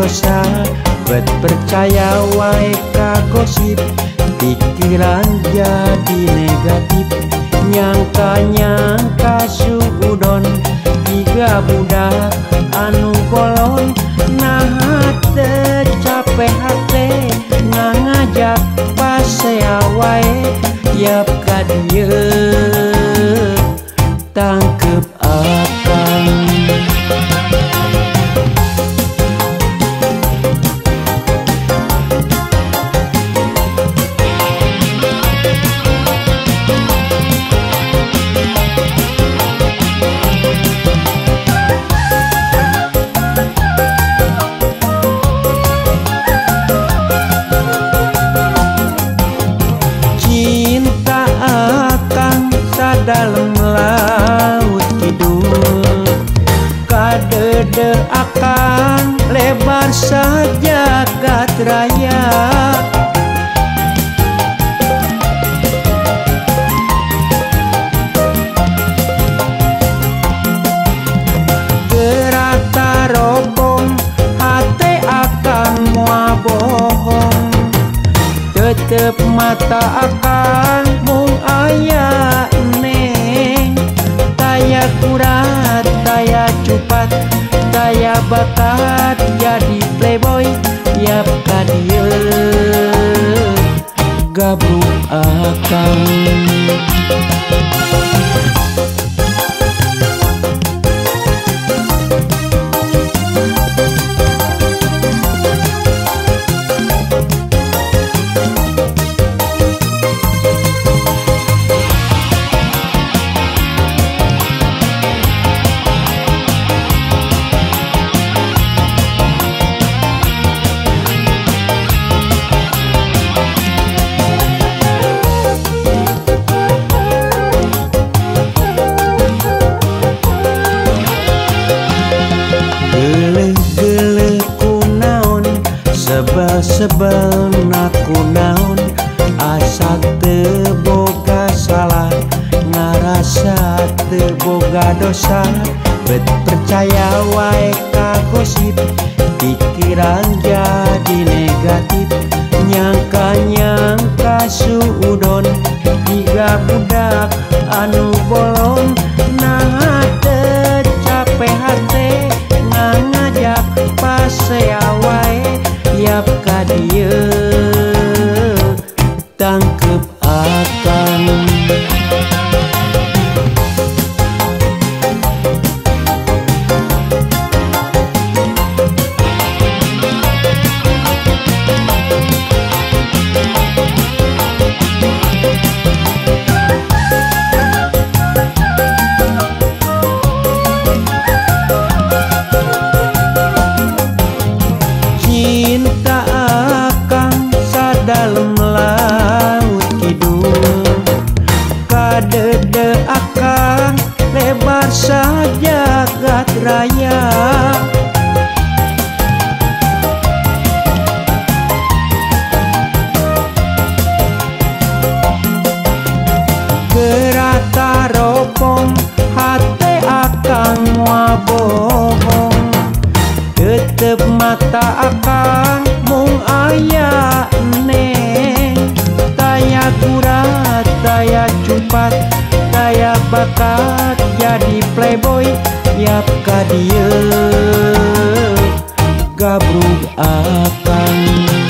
dosa. Bet percaya wae ka gosip, pikiran jadi negatif. Nyangka-nyangka suudon tiga budak anu bolon. Nah teu capek hate ngajak pasea wae yap ka dieu tangkep akang. Cinta akang sadalam laut kidul, kadede akang lebar sajagat raya. Gerata robong hate akang moal bohong, tetep mata akang mung aya neng. Taya kurat, taya cupat, taya bakat jadi playboy yap ka dieu gabruk akang. Geuleuh-geuleuh kunaon, sebel-sebel na kunaon, asa teu boga salah, ngarasa teu boga dosa. Bet percaya wae ka gosip, pikiran jadi negatif. Nyangka-nyangka suudon tiga budak anu bolong. Nah teu capek hate ngajak pasea wae yap ka dieu tangkep akang. Cinta akang sadalam laut kidul, kadede akang lebar sajagat raya. Gerata ropong hate akang moal bohong, tetep mata akang mung aya neng. Taya kurat, taya cupat, taya bakat jadi playboy yap ka dieu gabrug akang.